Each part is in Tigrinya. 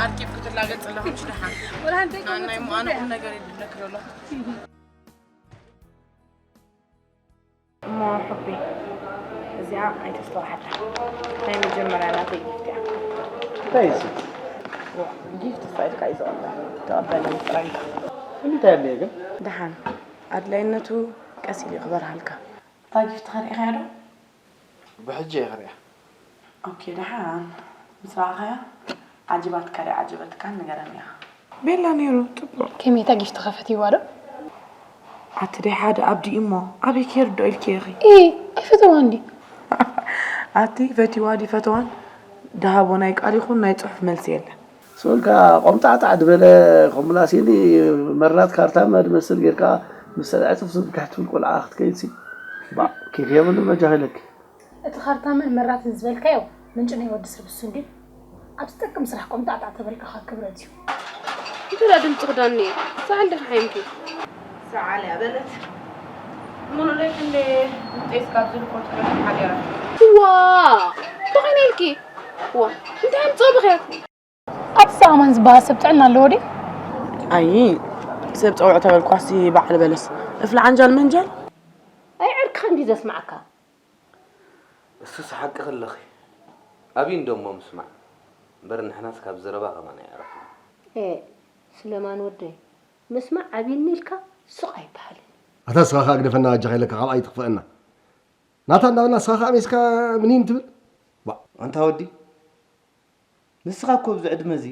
ኣርኪብ ክትላገጽ ኣለኹ፣ ምሽ ደሓን። ወላ ሓንቲ ናይ ኣይኮነትን፣ ምዃኑ ጽቡቕ እያ። ቁም ነገር የድብለክ ዘሎ። እሞ ሕቢ፣ እዚኣ ኣይተስተውዓላ። ናይ መጀመርያ ናተይ ጊፍት እያ። እንታይ እዩ እዚ? ዋ፣ ጊፍት እሳ ኢልካ እዩ ዝቕበል። ተቐበለኒ ጥራይ ኢልካ። እንታይ ኣለ ግን? ደሓን፣ ኣድላይነቱ ቀስ ኢሉ ክበርሃልካ። እታ ጊፍት ከሪእኻያ ዶ? ብሕጂ እየ ክሪኣ። ኦኬ፣ ደሓን ምስ ረኣኻያ ዓጅባትካ ድያ ዓጀበትካን ንገረኒ ኢኻ። ቤላ ነይሩ፣ ጽቡቕ። ከመይ፣ እታ ጊፍትኻ ፈትይዋ ዶ? ኣቲ ደይ ሓደ ኣብዲ እሞ ኣበይ ከይርዶ ኢልኪ ኢኺ? ኢ፣ ኣይፈተዋን ድዩ? ኣቲ ፈትይዋ ድዩ ፈተዋን? ደሃቦ ናይ ቃል ይኹን ናይ ጽሑፍ መልሲ የለን። ስቕ ኢልካ ቆምጣዕጣዕ ዝበለ ኮምላሲኒ መራት ካርታመ ዝመስል ጌርካ ምስ ዕጽፍ ዝብግሕ ትብል ቆልዓ ክትከይድሲ። ባእ፣ ኬፍ የብሉን በጃኺ ኢለኪ። እቲ ካርታመን መራትን ዝበልካዮ ምንጪ ናይ ወዲ ሰብ እሱ እንድዩ። ኣብ ዝጠቅም ስራሕ ቆምጣዕጣዕ ተበልካ ከኣ ክብረት እዩ። እንተ ደኣ ድምጺ ክዳኒ እየ። ሰዓል ዲኻ ሓይምኪ? ሰዓል እያ በለት። ሙሉለይ ክንደይ ምጤስ ካብ ዝልኮት ሓዲራ። ዋ! ብኸመይ ኢልኪ? ዋ! እንታይ ኣምጽኦ ብኽያት? ኣብዚ ኣማን ዝበሃል ሰብ ጥዕና ኣለዎ ድዩ? ኣይ፣ ሰብ ጸውዕ ተበልኳሲ በዓል በለስ። እፍሊ ዓንጃል መንጃል። ኣይ፣ ዕርክኻ እንዲ ዘስማዓካ። እሱስ ሓቅኺ ኣለኺ። ኣብይ እንዶ እሞ ምስማዕ። እምበር ንሕናስ ካብ ዘረባ ከማን ኣይዕረፍና። ኤ፣ ስለማን ወደይ፣ ምስማዕ ኣብይኒ ኢልካ ሱቕ ኣይበሃልን። ኣታ ንስኻ ከኣ ግደፈና በጃኻ ኢለካ ካብኣ ኣይትኽፈአና። ናታ እንዳበልና ንስኻ ከኣ ሜስካ ምኒን ትብል? ዋ። ኣንታ ወዲ፣ ንስኻ እኮ ኣብዚ ዕድመ እዚ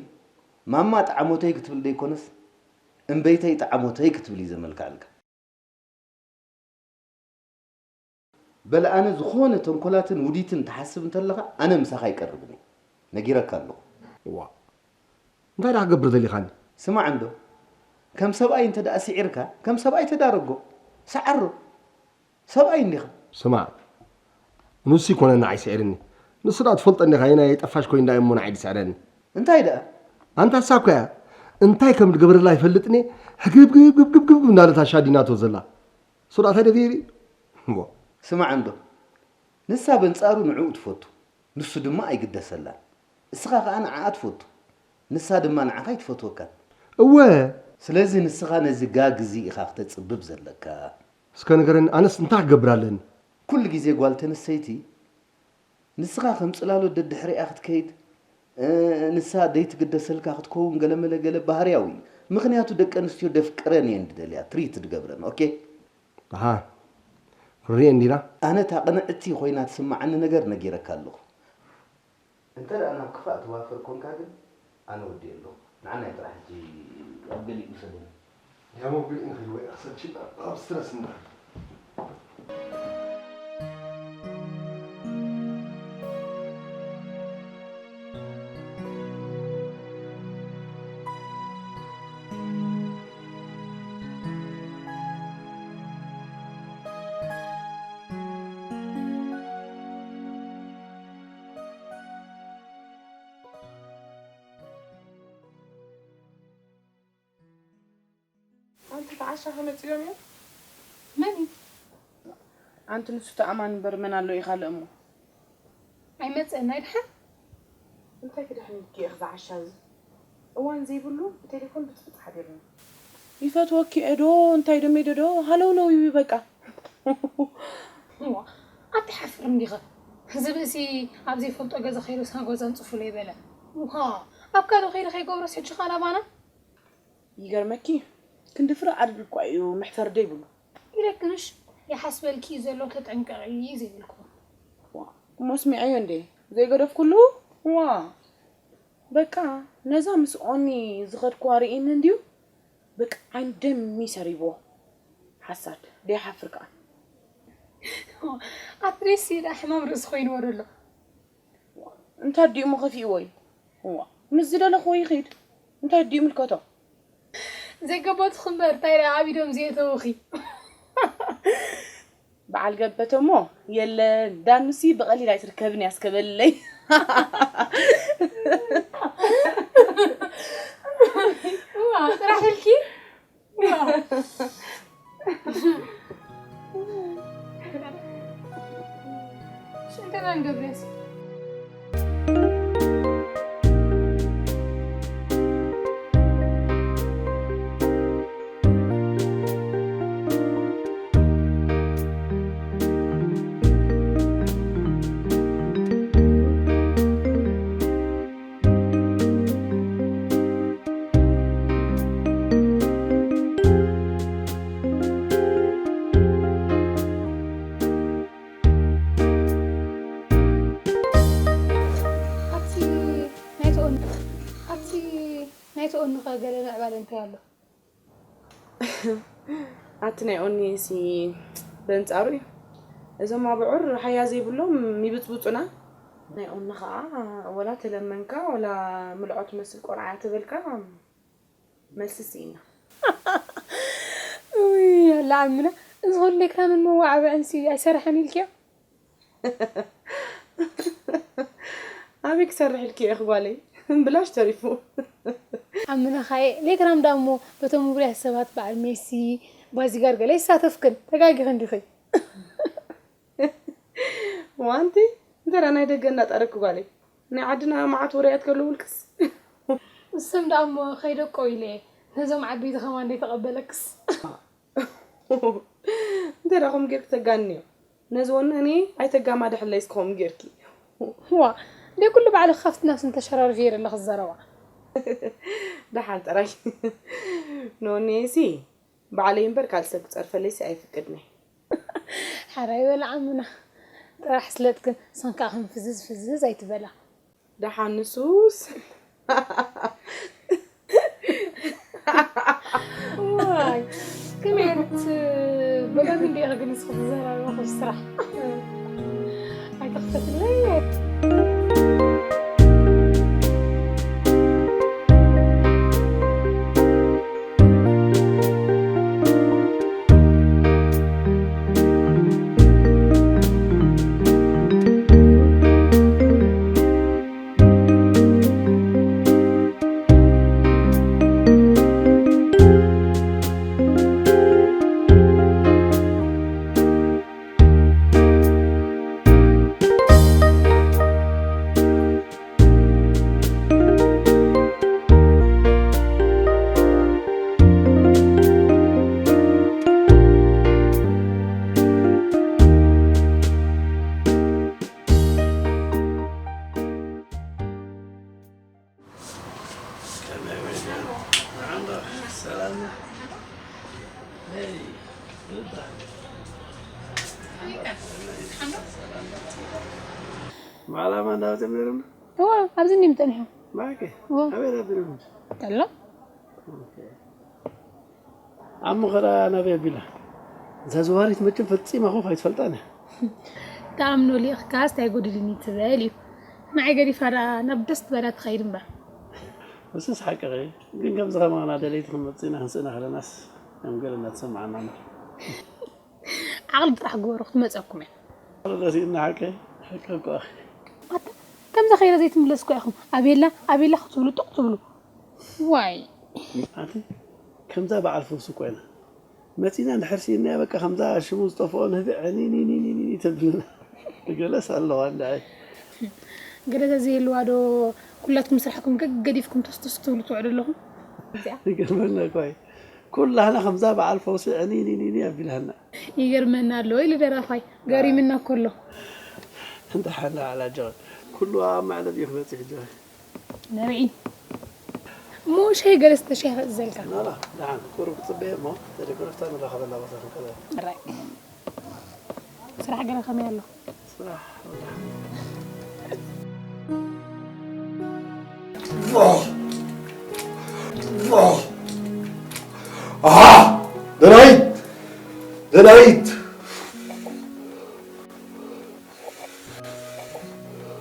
ማማ ጠዓሞተይ ክትብል ደይኮነስ፣ እምበይተይ ጠዓሞተይ ክትብል እዩ ዘመልክዐልካ። በል ኣነ ዝኾነ ተንኮላትን ውዲትን ትሓስብ እንተለኻ፣ ኣነ ምሳኻ ኣይቀርብን እየ። ነጊረካ ኣለኹ። ዋ። እንታይ ደኣ ክገብር ደሊኻኒ? ስማዕ እንዶ፣ ከም ሰብኣይ እንተ ደኣ ስዒርካ፣ ከም ሰብኣይ ተዳረጎ። ሰዓሮ። ሰብኣይ እንዲኻ። ስማዕ፣ ንሱ ይኮነ ንዓይ ስዒርኒ። ንሱ ደኣ ትፈልጦ እንዲኻ፣ የናይ ጠፋሽ ኮይኑ ደኣ እሞ ንዓይ ዝስዕረኒ። እንታይ ደኣ? ኣንታ እሳ እኮ እያ፣ እንታይ ከም ዝገብረላ ኣይፈልጥን እየ፣ ሕግብግብግብግብ እናለት ኣሻዲናቶ ዘላ። እሱ ደኣ እንታይ ደፊሩ? እሞ። ስማዕ እንዶ፣ ንሳ በንጻሩ ንዕኡ ትፈቱ። ንሱ ድማ ኣይግደሰላን። እስኻ ኸኣ ንዓኣ ትፈቱ፣ ንሳ ድማ ንዓኻ ኣይትፈትወካን። እወ። ስለዚ ንስኻ ነዚ ጋግ እዚ ኢኻ ክተጽብብ ዘለካ። እስከ ንገረኒ፣ ኣነስ እንታይ ክገብር ኣለኒ? ኩሉ ግዜ ጓል ተንሰይቲ ንስኻ ከም ጽላሎት ደድሕሪኣ ክትከይድ፣ እ፣ ንሳ ደይትግደሰልካ ክትከውን ገለመለ ገለ ባህርያዊ እዩ። ምኽንያቱ ደቂ ኣንስትዮ ደፍቅረን እየን ዝደልያ፣ ትሪት ዝገብረን። ኦኬ? ኣሃ። ክንሪኤን ዲና? ኣነ እታ ቅንዕቲ ኮይና ትስምዓኒ ነገር ነጊረካ ኣለኹ። እንተ ደኣ ናብ ክፋእ ትዋፍር ኮንካ ግን፣ ኣነ ወዲኤ ኣለኹ። ንዓናይ ጥራሕ ሕጂ ኣብ ገሊኡ ውሰደኒ። ያሞ ብልኢ ንኽእል ወይ ኣኽሰልችና ኣብ ስትረስ እንዳ። ኣንቲ ተዓሻ ከመጽእዮም እዮም? መን እዩ? ኣንቲ ንሱ ተኣማን እምበር መን ኣሎ ኢኻ ለእሞ? ኣይመጽእን ኣይድሓን። እንታይ ክድሕን ኢልኪ ኢኺ ዝዓሻ እዚ? እዋን ዘይብሉ ብቴሌፎን ብጥፍጥ ሓዲርኒ። ይፈትወኪ እየ ዶ እንታይ ደሜ ዶ ሃለውለው ይብሉ በቃ። እዋ፣ ኣትሓፍርን ዲኸ? እዚ ብእሲ ኣብ ዘይፈልጦ ገዛ ከይዱ ሳጎ ዘንጽፉለይ በለ። ውሃ፣ ኣብ ካልእ ከይዱ ከይገብሮስ ሕጂ ኸኣ ናባና? ይገርመኪ፣ ክንዲ ፍረ ኣድጊ እኳ እዩ መሕፈሪ ደይብሉ። ኢለክንሽ፣ ይሓስበልኪ እዩ ዘሎ ተጠንቀቒ ዘይብልክዎ። ዋ፣ እሞ ስሚዐዮ እንዴ፣ ዘይገደፍኩሉ? ዋ፣ በቃ ነዛ ምስ ኦኒ ዝኸድክዋ ርኢኒ እንድዩ፣ በቃ ዓይኒ ደሚ ሰሪብዎ። ሓሳድ፣ ደይሓፍር ከኣ። ኣትሊስት ኢዳ ሕማም ርእሲ ኮይንዎ ደሎ። እንታይ ኣዲኡ እሞ ከፊእዎ እዩ? እዋ፣ ምስ ዝደለኽዎ ይኺድ። እንታይ ኣዲኡ ይምልከቶ? ዘይገበትኹ እምበር፣ እንታይ ደኣ ኣብ ኢዶም ዘየተውኺ? በዓል ገበተ እሞ፣ የለ፣ ዳኑሲ ብቐሊል ኣይትርከብን እያ እስከ በልለይ። እዋ፣ ጥራሕ ኢልኪ? ሽንተና ንገብርስ። ኣብቲ ናይ ተኦንኸ ገለ ምዕባለ እንታይ ኣሎ? ኣቲ ናይ ኦኒ ሲ በንጻሩ እዩ። እዞም ኣብዑር ሃያ ዘይብሎም ይብጽብጹና። ናይ ኦኒ ኸኣ ወላ ተለመንካ ወላ ምልዖ ትመስል ቆልዓ እያ ተበልካ መልሲ ስኢና። ውይ ኣላ ዓምና፣ እዚ ኹሉ ሌክራምን መዋዓብዕን ሲ ኣይሰርሐን ኢልክዮ? ኣበይ ክሰርሕ ኢልኪ ኢኺ ጓለይ? ብላሽ ተሪፉ። ዓምና ኻየ ሌክራም ዳሞ በቶም ውሩያት ሰባት በዓል ሜሲ፣ ባዚጋር ገለ ይሳተፍክን ተጋጊኽን ዲኺ? ዋንቲ እንተ ናይ ደገ እንዳጣረኩ ጓለይ ናይ ዓድና መዓት ወረያት ከለውልክስ። እሶም ደኣ እሞ ከይደቆ ኢለ ነዞም ዓበይቲ ከማን ደይተቐበለክስ። እንተ ደኣ ከምኡ ጌርኪ ተጋንዮ ነዚ ወኒ እኔ ኣይተጋማድሕለይ እስከ ከምኡ ጌርኪ። ዋ ደይ ኩሉ ባዕልኺ ካብቲ ናብሲ እንተሸራርፊ እየ ዘለኺ ዝዘረባ። ደሓን ጥራይ ንወኒየይሲ ባዕለይ እምበር ካልእ ሰብ ክጸርፈለይሲ ኣይፍቅድን እየ። ሓራይ በላ ዓምና ጥራሕ ስለጥክን ሰንካ ከም ፍዝዝ ፍዝዝ ኣይትበላ። ደሓን ንሱስ። ዋይ ከመይ ዓይነት በጋሚ እንዲኢኺ ግን ንስኺ ትዘራረቢ ስራሕ ኣይተኽፈትለይ። ብዓላማ እንዳወፅኦም ነይሮም። እዋ ኣብዚ እኒም ፀኒሖም። ማዕከ እዋ ኣበይ ኣቢሎም? ጠሎ። ኣሞ ኸዳ ናበይ ኣቢላ? እዛ ዘዋሪት መቸም ፈጺማ ኮፍ ኣይትፈልጣን እያ። ተኣምኖ ሊእኽካስ እንታይ ጎዲልኒ ትበል እዩ። ንዓይ ገዲፋ ደኣ ናብ ደስ ትበላ ትኸይድ እምበር። እሱስ ሓቅኺ፣ ግን ከምዚ ከማና ደለይቲ ክንመጽእ ኢና ክንስእና ከለናስ ከም ገለ እናተሰምዓና እምበር። ዓቕሊ ጥራሕ ግበሩ ክትመጸኩም እያ። ዓቕሊ ረሲእና ሓቀይ፣ ሓቂ እኮ ኣኺ። ኣታ፣ ከምዛ ኸይረ ዘይትምለስ እኮ ኢኹም። ኣቤላ፣ ኣቤላ ክትብሉ ጥቕ ትብሉ። ዋይ። ኣቲ፣ ከምዛ በዓል ፈውሲ እኮ ኢና። መጺና እንድሕር ስኢንናያ በቃ ከምዛ ሽሙ ዝጠፍኦ ንህቢ ዕኒኒኒኒኒ ተብልና። ገለስ ኣለዋ እንዳይ። ገለ ተዘይህልዋ ዶ ኩላትኩም ስራሕኩም ገገዲፍኩም ተስተስ ትብሉ ትውዕዱ ኣለኹም? እዚኣ። ይገርመና እኮ እዩ። ኩላህና ከምዛ በዓል ፈውሲ ዕኒኒኒኒ ኣቢላና። ይገርመና ኣሎ ኢሉ ደራፋይ። ገሪምና እኮ ኣሎ። እንተ ሓና ዓላጃ ኩሉ ኣብ መዕለብ እዩ ክበጽሕ ጀመረ። ንርኢ። እሞ ሻሂ ገለስ እንተ ሻሂ ከእዝዘልካ። ናላ፣ ደሓን፣ ቁሩብ ክጽበየ እሞ፣ ተደይ ኮረፍታ ንራኸበላ ቦታ ክንከደ። ራይ። ስራሕ ገለ ከመይ ኣሎ? ስራሕ፣ ወላ። ኣሃ! ደናይት! ደናይት!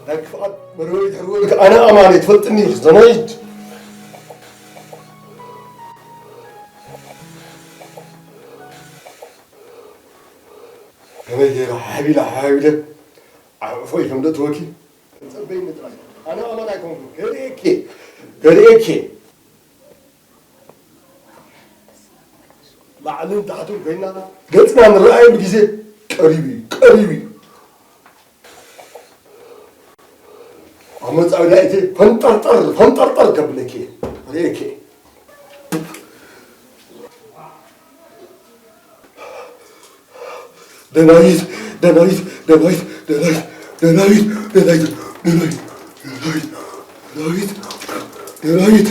ናይ ክፍኣት መርበብ ይድሕርወልክ ኣነ ኣማን እየ ትፈልጥኒ ኢኺ ዘናይት። ከመይ ገይረ ሓቢለ ሓቢለ ዓዕፎይ ከም ደእትወኪ ጸበይኒ ጥራይ። ኣነ ኣማን ኣይኮንኩን። ከርእየኪ ከርእየኪ። ላዕልን ታሕትን ኮይና ገጽና ንረኣየሉ ግዜ ቀሪቡ እዩ፣ ቀሪቡ እዩ። ኣብ መጻኢ ዳኢተ ፈንጠርጠር ፈንጠርጠር ከብለኪ እየ። ርእየኪ እየ። ደናይት ደናይት ደናይት ደናይት ደናይት ደናይት ደናይት ደናይት ደናይት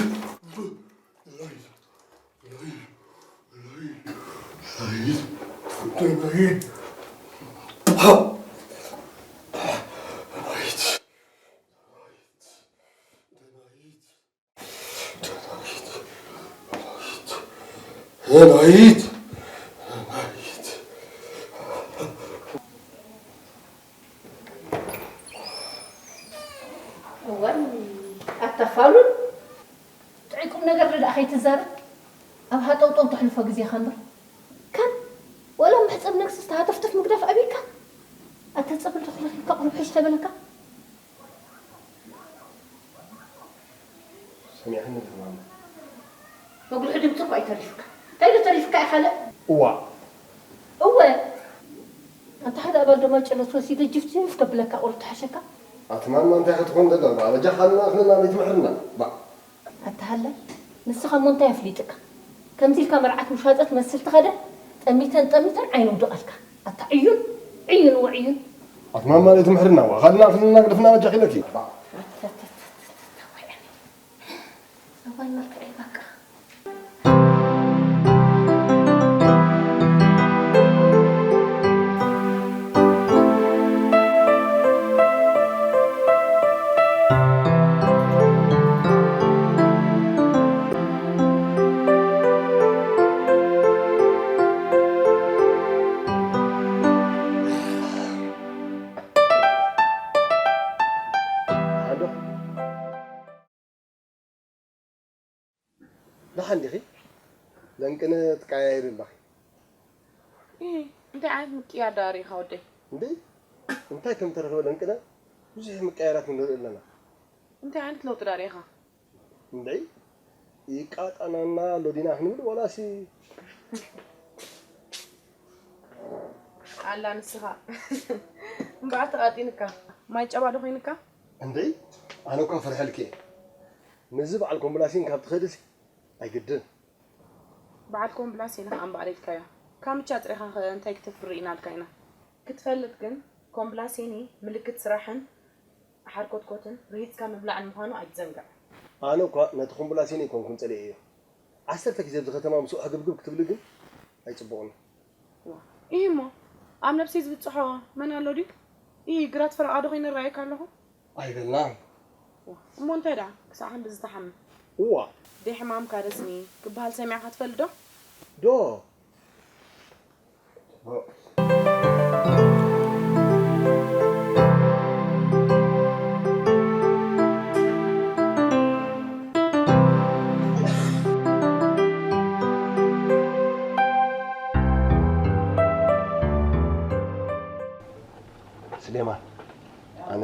ደናይት ደናይት፣ ደናይት። እዋይ፣ ኣታ ፋሉል፣ ጥዑይ ቁም ነገር ደኣ ከይትዛረብ፣ ኣብ ሃጠውጠው ተሕልፎ ግዜኻ እምበር። ከም ወላ መሕጸብ ነግስስ ሃተፍተፍ ምግዳፍ ኣቢልካ፣ ኣታ ጸበል ተኽሎ ሂብካ ቁሩብ ሕሽ ተበለካ። ሰሚዕክኒ ዲኺ ማማ? መጉልሒ ድምፂ እኮ ኣይተሪፍካ። እንታይ ዶ ተሪፍካ ኢኻ ለ? እዋ። እወ። ኣንታ ሓደ ኣባል ደማ ጨሎት ወሲደ ጅፍጅፍ ከብለካ ቁሩብ ተሓሸካ። ኣቲ ማማ እንታይ ክትኾን ደላ? በጃኻ ንማእኽልና ነይትምሕርና። ባ። ኣታ ሃላይ፣ ንስኻ እሞ እንታይ ኣፍሊጥካ? ከምዚ ኢልካ መርዓት ምሻጠት መስል ትኸደ፣ ጠሚተን ጠሚተን ዓይኑ ውድቐልካ። ኣታ ዕዩን፣ ዕዩን ወዕዩን። ኣቲ ማማ ነይትምሕርና። ዋ፣ ኻድና ኣኽልና ግደፍና በጃኺ ኢለኪ። ባ። እዋይ መልክዐይ በቃ። ደሓን ዲኺ? ለንቅነ ትቀያየሪ ኣለኺ። ኢ፣ እንታይ ዓይነት ምቅያር ደኣ ርኢኻ ወደይ? እንዴ? እንታይ ከም ተረኽበ ለንቅነ ብዙሕ ምቅያራት ንርኢ ኣለና። እንታይ ዓይነት ለውጢ ደኣ ርኢኻ? እንዴ? ይቃጣናና ኣሎ ዲና ክንብል ዋላሲ ኣላ ንስኻ እምበኣር ተቓጢንካ ማይ ጨባ ዶ ኮይንካ? እንዴ? ኣነ እኳ ፈርሐልኪ እየ። ምስዚ በዓል ኮምብላሲን ካብ ትኸድሲ ኣይግድን። በዓል ኮምብላሴኒ ከዓ እምበኣር ኢልካዮ። ካምቻ ጥሪኻ ኸ እንታይ ክተፍሪ ኢናልካ ኢና። ክትፈልጥ ግን ኮምብላሴኒ ምልክት ስራሕን ሓርኮትኮትን ርሂፅካ ምብላዕን ምዃኑ ኣይትዘንግዕ። ኣነ እኳ ነቲ ኮምብላሴኒ ኣይኮንኩን ፀሊኤዮ። ዓሰርተ ግዜ ኣብዚ ከተማ ምስኡ ሕግብግብ ክትብሊ ግን ኣይፅቡቕን እዩ። ዋ፣ ኢሂ እሞ ኣብ ነብሰይ ዝብፅሖ መን ኣሎ ድዩ? ኢሂ ግራት ፈረቓ ዶ ኮይነ እረኣየካ ኣለኹ? ኣይበልናን። ዋ፣ እሞ እንታይ ደኣ ክሳዕ ክንድዚ ትሓምም? እዋ። ደይ ሕማምካ ደስኒ ክበሃል ሰሚዕካ ትፈልጥ ዶ? ዶ። ስሌማን፣ ኣነ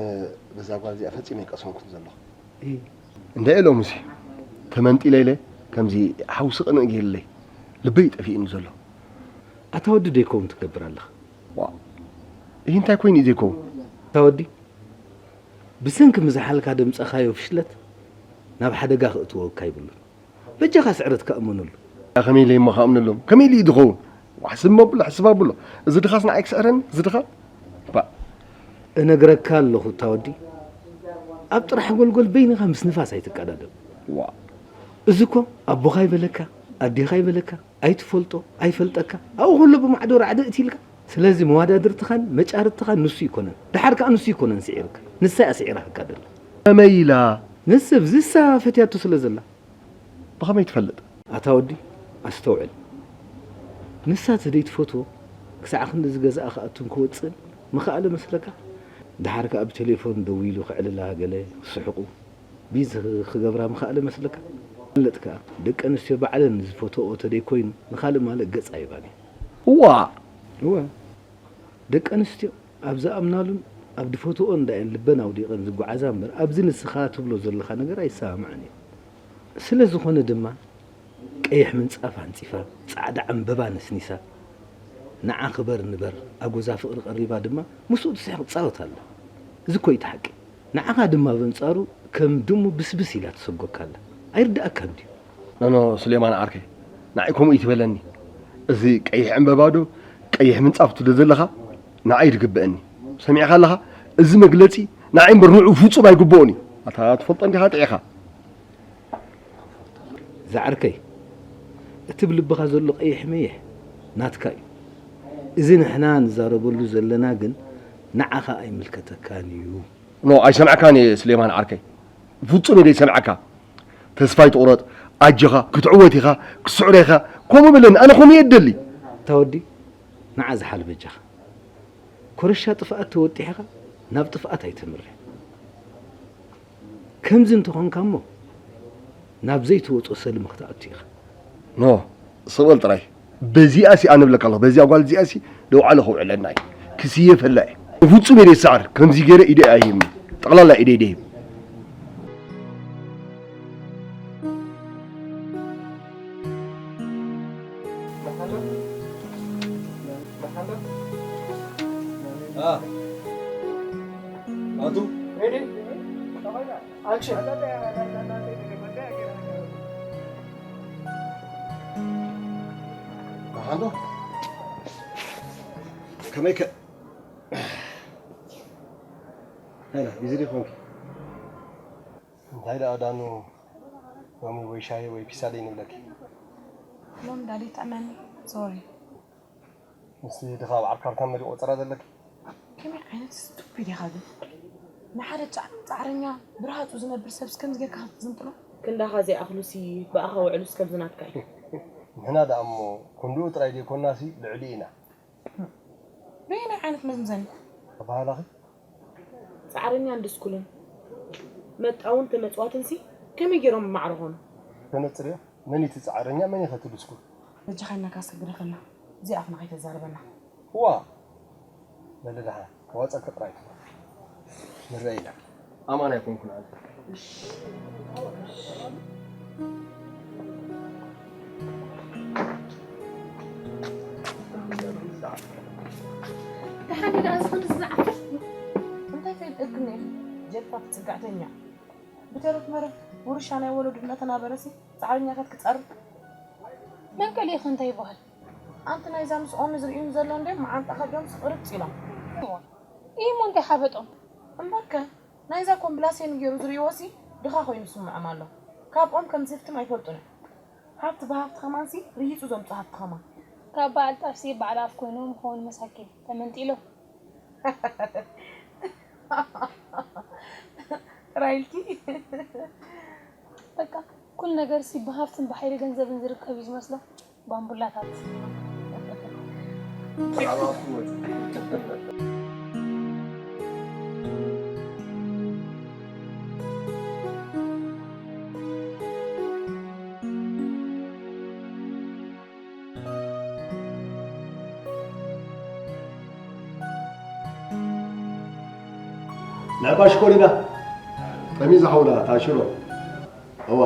በዛ ጓል እዚኣ ፈጺመ ኣይቀሰንኩን ዘለኹ። እንታይ ኢሎምሲ ተመንጢለ ኢለ ከምዚ ሓውሲ ቅንእ ገይርለይ ልበይ ጠፊእኒ ዘሎ። ኣታ ወዲ ደይከውን ትገብር ኣለኻ። ዋ፣ ይህ እንታይ ኮይኑ እዩ ዘይከውን? ኣታ ወዲ ብሰንኪ ምዝሓልካ ደምጸኻዮ ፍሽለት ናብ ሓደጋ ክእትወካ ይብሉን። በጃኻ ስዕረትካ እመነሉ። ከመይ ኢለ እሞ ከኣምነሎም? ከመይ ኢሉ እዩ ዝኸውን? ዋሕስብ መብሎ ሕስብ ኣብሎ። እዚ ድኻስ ንዓይ ክስዕረኒ? እዚ ድኻ? ባእ። እነግረካ ኣለኹ እታ ወዲ ኣብ ጥራሕ ጎልጎል በይንኻ ምስ ንፋስ ኣይትቀዳደም። ዋ። እዚ እኮ ኣቦኻ ይበለካ ኣዴኻ ይበለካ ኣይትፈልጦ ኣይፈልጠካ ኣብኡ ከሎ ብማዕዶ ራዕዲ እቲ ኢልካ። ስለዚ መዋዳድርትኻን መጫርትኻን ንሱ ይኮነን። ደሓር ከኣ ንሱ ይኮነን ስዒርካ ንሳ እያ ስዒራካ ደላ። ከመይ ኢላ? ንስብ ዝሳ ፈትያቶ ስለ ዘላ። ብኸመይ ትፈልጥ? ኣታ ወዲ ኣስተውዕል። ንሳ እቲ ደይትፈትዎ ክሳዕ ክንድዚ ገዛኣ ክኣቱን ክወጽእን ምኽኣለ መስለካ? ደሓር ከኣ ብቴሌፎን ደዊሉ ክዕልላ ገለ ክስሕቑ ቢዚ ክገብራ ምኽኣለ መስለካ? ፍለጥ ከኣ ደቂ ኣንስትዮ ባዕለን ዝፈትወኦ ተደይኮይኑ ንኻልእ ማልእ ገጽ ኣይባን እየን። እዋ! እወ። ደቂ ኣንስትዮ ኣብ ዝኣምናሉን ኣብ ዝፈትወኦን እንዳየን ልበን ኣውዲቐን ዝጓዓዛ እምበር ኣብዚ ንስኻ ትብሎ ዘለኻ ነገር ኣይሰማምዐን እየን። ስለ ዝኾነ ድማ ቀይሕ ምንጻፍ ኣንጺፋ፣ ጻዕዳ ዕምበባ ነስኒሳ፣ ንዓ ክበር ንበር ኣጎዛ ፍቕሪ ቀሪባ ድማ ምስኡ ትስሕቕ ትጻወት ኣላ። እዚ እኮ እዩ እቲ ሓቂ። ንዓኻ ድማ በንጻሩ ከም ድሙ ብስብስ ኢላ ትሰጎካ ኣላ። ኣይርድኣካን ድዩ? ኖኖ ሱሌማን ዓርከይ፣ ንዓይ ከምኡ ኣይትበለኒ። እዚ ቀይሕ ዕምበባ ዶ ቀይሕ ምንጻፍ ትብሎ ዘለኻ ንዓይ ድግበአኒ። ሰሚዕካ ኣለኻ? እዚ መግለጺ ንዓይ እምበር ንዑ ፍጹም ኣይግብኦን እዩ። ኣታ ትፈልጦ እንዲኻ ጥዒኻ። ዝዓርከይ፣ እቲ ብልብኻ ዘሎ ቀይሕ መይሕ ናትካ እዩ። እዚ ንሕና ንዛረበሉ ዘለና ግን ንዓኻ ኣይምልከተካን እዩ። ኖ ኣይሰምዐካን እየ ስሌማን ዓርከይ፣ ፍጹም እየ ዘይሰምዐካ። ተስፋ ኣይትቑረጽ፣ ኣጆኻ ክትዕወት ኢኻ ክስዕሮ ኢኻ። ከምኡ በለኒ ኣነ ከምኡ እየ እደሊ። እታ ወዲ ንዓ ዝሓል በጃኻ። ኮረሻ ጥፍኣት ተወጢሕኻ ናብ ጥፍኣት ኣይተምርሕ። ከምዚ እንተኾንካ እሞ ናብ ዘይትወጾ ሰልሚ ክትኣቱ ኢኻ። ኖ ስቕ በል ጥራይ። በዚኣ ሲ ኣነ እብለካ ኣለኹ በዚኣ ጓል እዚኣ ሲ ደውዓለ ከውዕለና እዩ። ክስየፈላ እየ። ብፍጹም ኢደ ይሰዓር ከምዚ ገይረ ኢደ ኣይህብን። ጠቕላላ ኢደ ኢደ ይህብ። ኣቱ Ready? Action. መሓንዶ ከመይ ከ ሄላ ቢዚ ዲኺ ኮንኪ? እንታይ ደኣ ዳኑ ሎሚ ወይ ሻሂ ወይ ፒሳ ደይ ንብለኪ። ሎም ዳዲ ጥዕመኒ ሶሪ ምስቲ ድኻ ኣብ ዓርካርካ መሊእ ቆጸራ ዘለኪ። ከመይ ዓይነት ስቱፒድ ኢኻ ግን ንሓደ ጻዕ- ጻዕረኛ ብርሃጹ ዝነብር ሰብስ ከምዚ ጌርካ ክትዝንጥሎ ክንዳኻ ዘይኣኽሉሲ ብኣኻ ውዕሉስ ከምዚ ናትካ እዩ። ንሕና ደኣ እሞ ክንድኡ ጥራይ ዘይኮናሲ ልዕሊ ኢና። በየናይ ዓይነት መዝምዘኒ ኣባህላኺ ጻዕረኛን ድስኩልን መጣውን ተመጽዋትንሲ ከመይ ገይሮም ማዕረ ኾኑ? ተነጽርዮ መን እቲ ጻዕረኛ መን ኢኸ እቲ ድስኩል? በጃኻ ኢልናካ ሰብ ግደፈና እዚ ኣፍና ከይተዛርበና ዋ በሊ ደሓን ክዋጸልኪ ጥራይ ትኹን ንረአ ኢና ኣማን ኣይኮንኩን ኣነ ደሓን ኢላ እዚ ክንዲ ዝዓፍር እንታይ ከይድእክኒ ጀልፋፍ ጽግዕተኛ ብተረፍ መረፍ ውርሻ ናይ ወለዱ እናተናበረሲ ጻዕረኛታት ክጸርብ መንቀሊእኺ እንታይ ይበሃል? ኣንቲ ናይዛ ምስ ኦሚ ዝርእዩን ዘሎ እንደ መዓንጣ ከብዶም ስቕርጽ ኢሎም እሞ እንታይ ሓበጦም? እምበርከ ናይዛ ኮምብላሴን ገይሩ ዝርእይዎሲ ድኻ ኮይኑ ስምዖም ኣሎ። ካብኦም ከም ሴፍትም ኣይፈልጡን እዮም። ሃብቲ ብሃብቲ ከማንሲ ርሂጹ ዘምጾ ሃብቲ ከማን። ካብ በዓል ጣፍሲ በዓል ኣፍ ኮይኖም ኸውን መሳኪን ተመንጢሎም። ጥራይ ኢልኪ በቃ ኩሉ ነገርሲ ብሃብትን ብሓይሊ ገንዘብን ዝርከብ እዩ ዝመስሎም። ባምቡላታት። ናይ ባሽኮሪና ጠሚዛ ሓውና ታሽሮ እዋ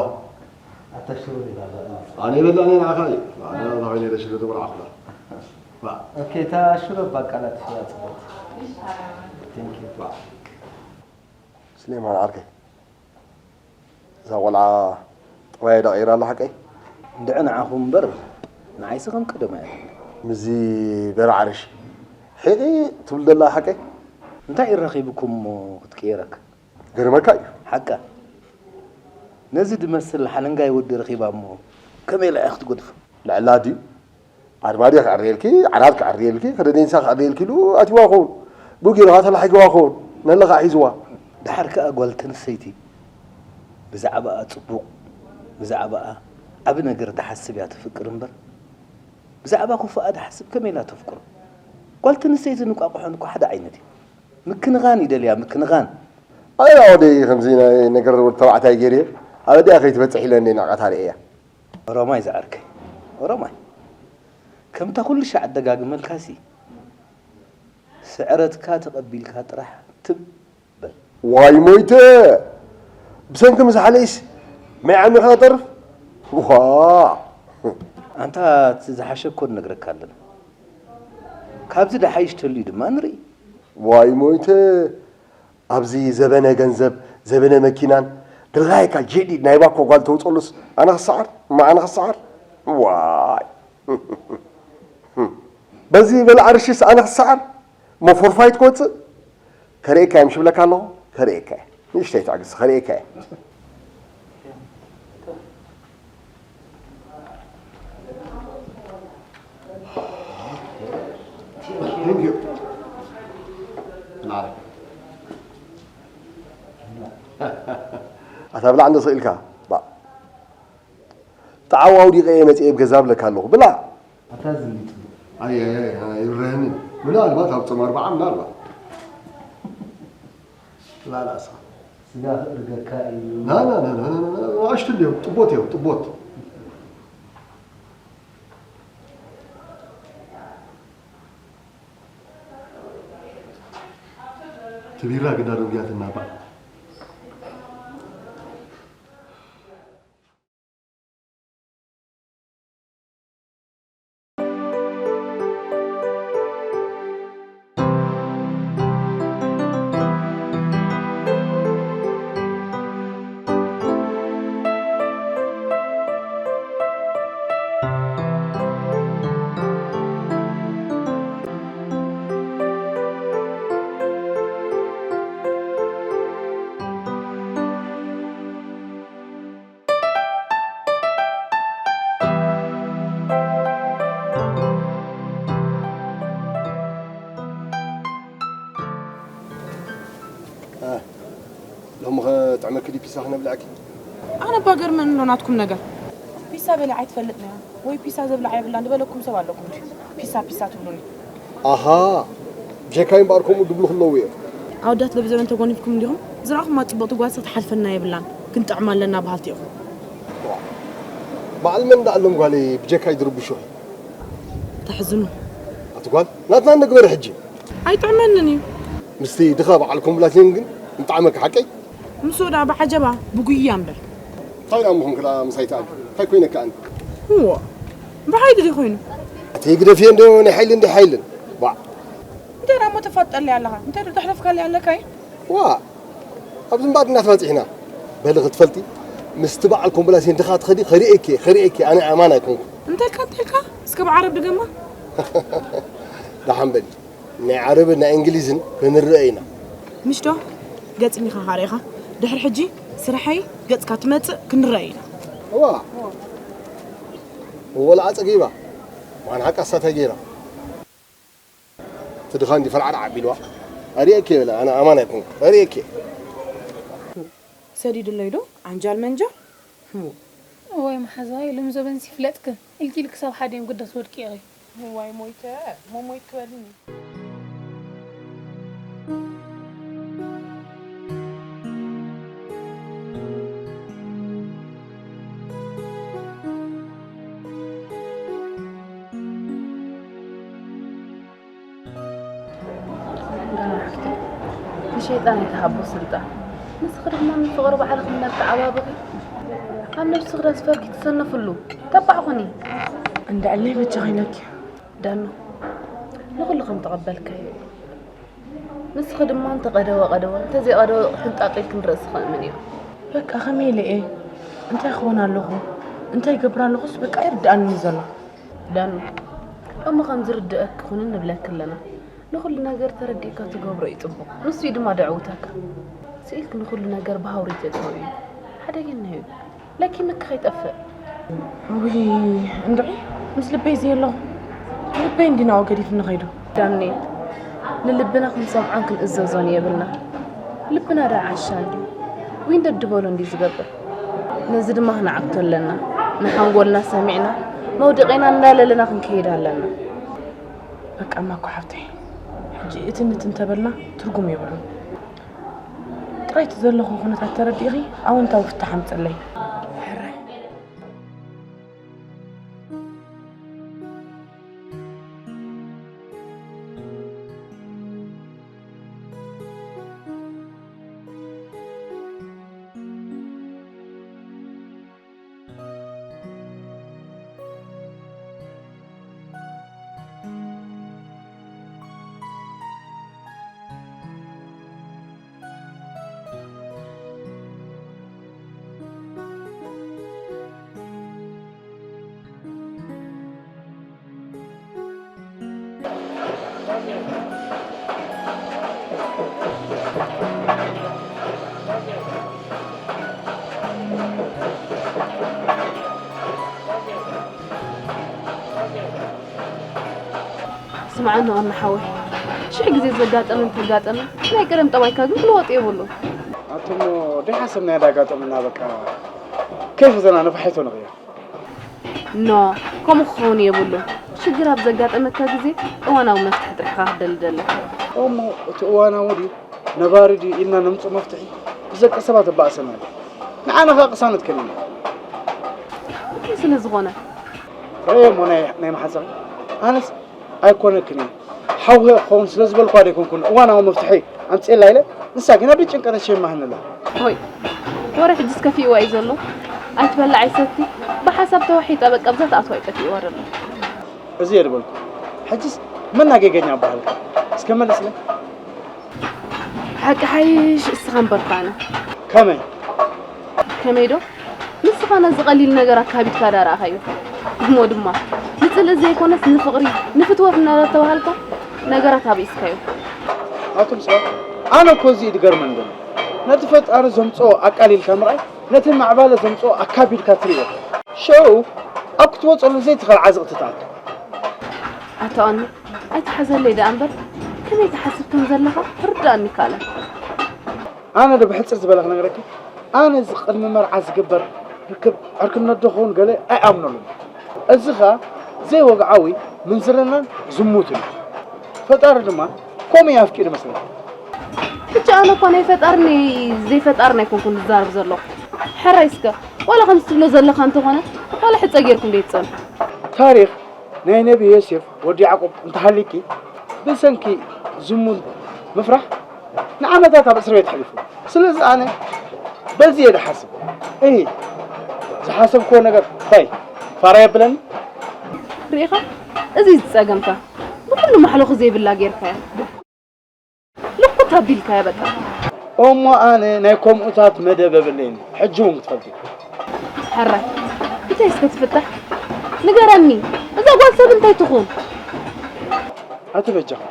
ኣታ ሽሮ ዲኻ ዘላ? ኣነ ይበላ ነይ ንዓኻ እዩ ኣነ ናባኻ ነይ ደሽለ ተበልዓኹላ ኦኬ እታ ሽሮ ባቃላት እያ ጽቡቅ። Thank you. ስሌማን ዓርከይ እዛ ቆልዓ ጠባያ ዶ ቀይራ ኣላ ሓቀይ? እንድዒ ንዓኹም እምበር ንዓይሲ ከም ቀደማ እያ። ምስዚ በርዓርሽ ሒቒ ትብል ዘላ ሓቀይ? እንታይ እዩ ረኺብኩም እሞ ክትቅየረካ? ገርመካ እዩ። ሓቃ ነዚ ድመስል ሓለንጋይ ወዲ ረኺባ እሞ ከመይ ኢላ እያ ክትገድፎ? ልዕላ ድዩ? ኣድባዴ ክዕርየልኪ፣ ዓራት ክዕርየልኪ፣ ከደደንሳ ክዕርየልኪ ኢሉ ኣትይዋ ክኸውን። ብኡ ገይሩ ኸዓ ተላሒግዋ ክኸውን። ነለ ኸዓ ሒዝዋ። ደሓር ከኣ ጓል ተንስተይቲ ብዛዕባኣ ጽቡቕ፣ ብዛዕባኣ ዓቢ ነገር ትሓስብ እያ ተፍቅር እምበር፣ ብዛዕባ ክፉኣ ትሓስብ ከመይ ኢላ ተፍቅሮ? ጓል ተንስተይትን እንቋቑሖን እኮ ሓደ ዓይነት እዩ። ምክንኻን ይደልያ፣ ምክንኻን። ኣነ ደኣ ወደይ ከምዚ ናይ ነገር ወዲ ተባዕታይ ገይረ ኣብ ኣዲኣ ከይትበጽሕ ኢለ እንደ ንዕቀታ ርእየያ። ኦሮማይ ዝዓርከይ ኦሮማይ ከምታ ኩሉ ሻዕ ደጋግመልካሲ ስዕረትካ ተቐቢልካ ጥራሕ ትም በል። ዋይ ሞይተ ብሰንኪ ምዝሓለይስ ማይ ዓሚኻ ተርፍ ዋ ኣንታ እቲ ዝሓሸ እኮ ንነግረካ ኣለና ካብዚ ደሓይሽ ተልዩ ድማ ንርኢ። ዋይ ሞይተ ኣብዚ ዘበነ ገንዘብ ዘበነ መኪናን ድላይካ ጀዲድ ናይ ባኮ ጓል ተውፀሉስ ኣነ ክሰዓር እማ ኣነ ክሰዓር ዋይ በዚ በልዓ ርሽስ ኣነ ክሰዓር እሞ ፎርፋይት ክወፅእ ከርእየካ እዮም ሽብለካ ኣለኹ ከርእየካ እየ ንእሽተይ ትዕግስቲ ከርእየካ እየ ኣታ ብላዕ እንዶ ስቕ ኢልካ ባእ ጣዕዋ ኣውዲቐ እየ መጺኤ ኣብ ገዛ እብለካ ኣለኹ። ብላዕ። ኣታ ዝኒቱ። ኣይ፣ ኣይ፣ ኣይ፣ ኣይብረህንን። ምናልባት ኣብ ጾም ኣርብዓ ምናልባት። ላላሳ። ስጋ ክእርገካ እዩ። ና፣ ና፣ ና፣ ና፣ ና፣ ና፣ ንኣሽቱ እንድዮም፣ ጥቦት እዮም፣ ጥቦት። እቲ ቢራ ግዳ ደንጉያትና እባ። እ፣ ሎሚ ኸ ጥዕመኪ ድዩ ፒሳ ክነብልዐኪ? ኣነ እባ ገርመኒ ኣሎ ናትኩም ነገር። ፒሳ በሊዓ ኣይትፈልጥን እያ ወይ ፒሳ ዘብልዓ የብላን ዝበለኩም ሰብ ኣለኩም ድዩ? ፒሳ ፒሳ ትብሉኒ። ኣሃ፣ ብጀካይ እምበኣር ከምኡ ድብሉ ክለዉ እዮም። ኣወዳት በብዘበን ተጎኒፍኩም እንዲኹም። ዝረኣኹማ ጽብቕቲ ጓል ሰብ ትሓልፈና የብላን፣ ክንጥዕማ ኣለና በሃልቲ ኢኹም። በዓል መን ደኣ ኣሎም ጓለይ ብጀካይ ድርብሹኺ? ተሕዝኑ። ኣቲ ጓል፣ ናትና ንግበር ሕጂ። ኣይጥዕመንን እዩ። ምስቲ ድኻ በዓልኩም ብላትዮም ግን እንጣዕመኪ ሓቀይ? ምስ ወዳ ብዓጀባ ብጉያ እምበር። እንታይ ደኣ ምኹንክ ደኣ ምሳይ ትኣሊ? እንታይ ኮይነካ ኣንቲ? እዎ፣ ብሓይሊ ድዩ ኮይኑ? ኣቲ ግደፍዮ እንዶ ናይ ሓይሊ እንዲ ሓይልን። ዋ። እንታይ ደኣ እሞ ተፋጥጠለይ ኣለኻ? እንታይ ዶ ተሕለፍካለይ ኣለካ እዩ? ዋ። ኣብዚ እምበኣር እናተባጺሕና። በሊ ክትፈልጢ፣ ምስቲ በዓል ኮምቦላሴን ድኻ ትኸዲ፣ ከርእየኪ፣ ከርእየኪ፣ ኣነ ኣማን ኣይኮንኩ። እንተልካ፣ እንተልካ፣ እስከ ብዓረብ ድገማ። ደሓን በሊ። ናይ ዓረብን ናይ እንግሊዝን ክንረአ ኢና። ምሽ ዶ? ገጽ እኒኻ ኻሪኻ። ድሕሪ ሕጂ ስርሐይ ገጽካ ትመጽእ ክንረአ ኢና። እዋ። ወላ ጸጊባ። ማን ሓቃ ሳታይ ገይራ። እቲ ድኻ እንዲ ፈልዓል ዓቢልዋ። ኣርእየኪ በለ፣ ኣነ ኣማን ኣይኮንኩ። ኣርእየኪ። ሰዲዱለይ ዶ? ዓንጃል መንጃል? ህሙ። እዋይ መሓዛይ፣ ሎሚ ዘበንሲ ይፍለጥክን። ኢልኪ ኢልኪ ክሳብ ሓደ ዮም ግዳ ትወድቂ ኢኺ። እዋይ ሞይተ፣ እሞ ሞይት ክበልኒ። ጋና ሓፍተይ፣ ንሸይጣን ኣይትሃቦ ስልጣን። ንስኺ ድማ ንፍቕሪ ባዕልኺ እናተዓባበኺ፣ ኣብ ነብስኺ ዳስፈርኪ ትሰነፍሉ፣ ተባዕ ኩኒ። እንድዕለይ በጃኺ ኢለኪ። ዳኑ፣ ንኹሉ ከም ተቐበልካዮ እዩ። ንስኺ ድማ እንተቐደወ ቀደወ፣ እንተዘይቐደወ ሕንጣጥ ኢልኪ ንርእስኺ እመንዮ። በቃ ከመይ ኢለ እየ? እንታይ ክኾን ኣለኹ? እንታይ ይገብር ኣለኹስ በቃ ኣይርድኣንን እዩ ዘሎ። ዳኑ፣ እሞ ከም ዝርድአኪ ኩኒ ንብለኪ ኣለና። ንኹሉ ነገር ተረዲእካ ትገብሮ እዩ ጽቡቕ። ንሱ እዩ ድማ ደዕውተካ። ስኢልኪ ንኹሉ ነገር ብሃውሪ ተእትዎ እዩ። ሓደገኛ እዩ። ለኪምኪ ከይጠፍእ። ውይ፣ እንድዒ፣ ምስ ልበይ ዘየለኹ። ልበይ እንዲናው ገዲፍኒ ኸይዱ። ዳኒ፣ ንልብና ክንሰምዖን ክንእዘዞን የብልና። ልብና ደኣ ዓሻ እንድዩ። ዊን ደድበሎ እንድዩ ዝገብር። ነዚ ድማ ክንዓግቶ ኣለና። ንሓንጎልና ሰሚዕና፣ መውደቒና እንዳለለና ክንከይድ ኣለና። በቃ እማ እኮ ሓብተይ፣ ሕጂ እትን ንትን ተበልና ትርጉም የብሉን። ጥራይ እቲ ዘለኹ ኩነታት ተረዲእኺ ኣወንታዊ ፍታሕ ኣምፅለይ። ሕራይ። ስምዓኒ ዋና ሓወይ፣ ሽሕ ግዜ ዘጋጠመ እንተጋጠመ፣ ናይ ቀደም ጠባይካ ግን ክልወጥ የብሉን። ኣቱሞ ደይ ሓሰብናዮ ዳጋጠመና፣ በቃ ከይፈዘና ነፋሒቶ ንቕያ። ኖ፣ ከምኡ ክኸውን የብሉን። ሽግር ኣብ ዘጋጠመካ ግዜ እዋናዊ መፍትሒ ጥራሕ ኢኻ ክትደሊ ዘለካ። እሞ እቲ እዋናዊ ድዩ ነባሪ ድዩ ኢልና ነምፅኦ መፍትሒ ብዘቂ ሰባት ኣባእሰና ኣሎ። ንዓና ኸዓ ቅሳነት ከኒና። እንታይ ስለ ዝኾነ? ረእየ እሞ ናይ ናይ መሓዛኺ ኣነስ ኣይኮነክን እየ። ሓውኺ ክኸውን ስለ ዝበልኳ ዶ ኣይኮንኩን እዋናዊ መፍትሒ ኣምፅኤላ ኢለ፣ ንሳ ግን ኣብ ጭንቀት ሸይማህንላ። ሆይ፣ ወረ ሕጅስ ከፊእዋ እዩ ዘሎ። ኣይትበልዕ ኣይሰቲ፣ ብሓሳብ ተዋሒጣ በቃ ኣብዛ ትኣትዋ እዩ ጠፊእዋ ዘሎ። እዚ እየ ዝበልኩ። ሕጅስ መን ኣጌገኛ ኣባሃልካ? እስከ መልስለይ። ሓቂ ሓይሽ እስኻ እምበርካነ። ከመይ? ከመይ ዶ? ንስኻ ነዚ ቀሊል ነገር ኣካቢድካ ዳ ረኣኻዮ። እሞ ድማ ንጽልኢ ዘይኮነስ ንፍቕሪ ንፍትወት እናተባሃልካ ነገራት ኣበኢስካዮ። ኣቱም ሰባት፣ ኣነ እኮ እዚ እዩ ዝገርመን ዘሎ። ነቲ ፈጣሪ ዘምፅኦ ኣቃሊልካ ምርኣይ፣ ነቲ ማዕባለ ዘምፅኦ ኣካቢድካ ትርእዮ። ሸው ኣብ ክትወፀሉ ዘይትኽእል ዓዘቕቲ ትኣቱ። ኣታ ኦኒ፣ ኣይትሓዘለይ ደኣ እምበር ከመይ ትሓስብ ከም ዘለኻ ክርድኣኒ ይከኣል። ኣነ ዶ ብሕፅር ዝበለ ክነግረኪ፣ ኣነ እዚ ቅድሚ መርዓ ዝግበር ርክብ ዕርክነት ዶ ክኸውን ገለ ኣይኣምነሉን። እዚ ኸኣ ዘይወግዓዊ ምንዝርናን ዝሙትን እዩ። ፈጣሪ ድማ ከምኡ እዩ ኣፍቂዱ መስለኒ። ብቻ ኣነ እኳ ናይ ፈጣርን ናይ ዘይፈጣርን ኣይኮንኩን ዝዛረብ ዘለኹ። ሕራይ እስከ ዋላ ከምዚ ትብሎ ዘለኻ እንተኾነ ዋላ ሕፀ ጌርኩም ደይትፀንሑ። ታሪኽ ናይ ነቢ ዮሴፍ ወዲ ያዕቆብ እንተሃሊኪ ብሰንኪ ዝሙት ምፍራሕ ንዓመታት ኣብ እስር ቤት ኣሕሊፉ። ስለዚ ኣነ በዚ እየ ዝሓስብ። እሂ ዝሓሰብክዎ ነገር እንታይ ፋራ የብለኒ። ርኢኻ እዚ ዝፀገምካ ብኩሉ ማሕለኹ ዘይብላ ጌርካያ። ልኩት ኣቢልካያ በቃ። እሞ ኣነ ናይ ከምኡታት መደብ የብለይን። ሕጂ እውን ክትፈልጢ። ሕራይ እንታይ እስከ ትፍታሕ ንገረኒ። እዛ ጓል ሰብ እንታይ ትኹን? ኣቲ በጃኻ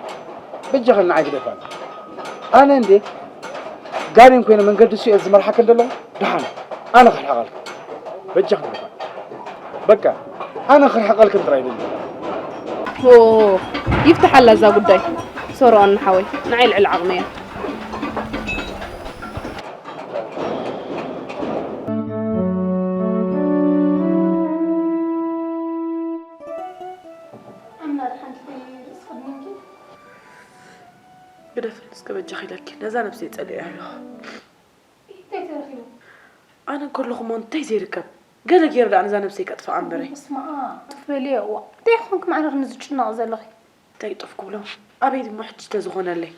በጃኻ ንዓይ ግደፋኒ። ኣነ እንዴ ጋኔን ኮይነ መንገዲ ስኤል ዝመርሓክን ዘለኹ ደሓን ኣነ ክርሕቐልክን በጃኻ ግደፋኒ። በቃ ኣነ ክርሕቐልክን ጥራይ ደሊ። ሆ ይፍትሓላ እዛ ጉዳይ። ሶሮን ሓወይ ንዓይ ልዕሊ ዓቕመይ እያ። ኣምና ደሓን ትኾኒ ርእሲ ቅድሚንኪ? ግደፍኒ እስከ በጃኺ ኢለኪ ነዛ ነብሰይ ጸሊኤያ ኣለኹ። እንታይ ተረኺቡ? ኣነ እንከለኹ እሞ እንታይ ዘይርከብ ገለ ገይረ ደኣ ነዛ ነብሰይ ከጥፍኣ እምበረይ። ስማዓ ጥፍ በልዮ። እዋ እንታይ ኾንክ ማዕረ ክንዚ ዝጭነቕ ዘለኺ? እንታይ ጥፍ ክብሎ ኣበይ ድማ ሕጂ ተዝኾነለይ።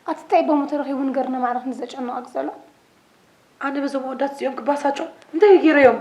ኣቲ እንታይ ቦሞ ተረኺቡ ንገርና ማዕረ ክንዚ ዘጨንቐክ ዘሎ? ኣነ በዞም ኣወዳት እዚኦም ክባሳጮ እንታይ ገይረዮም?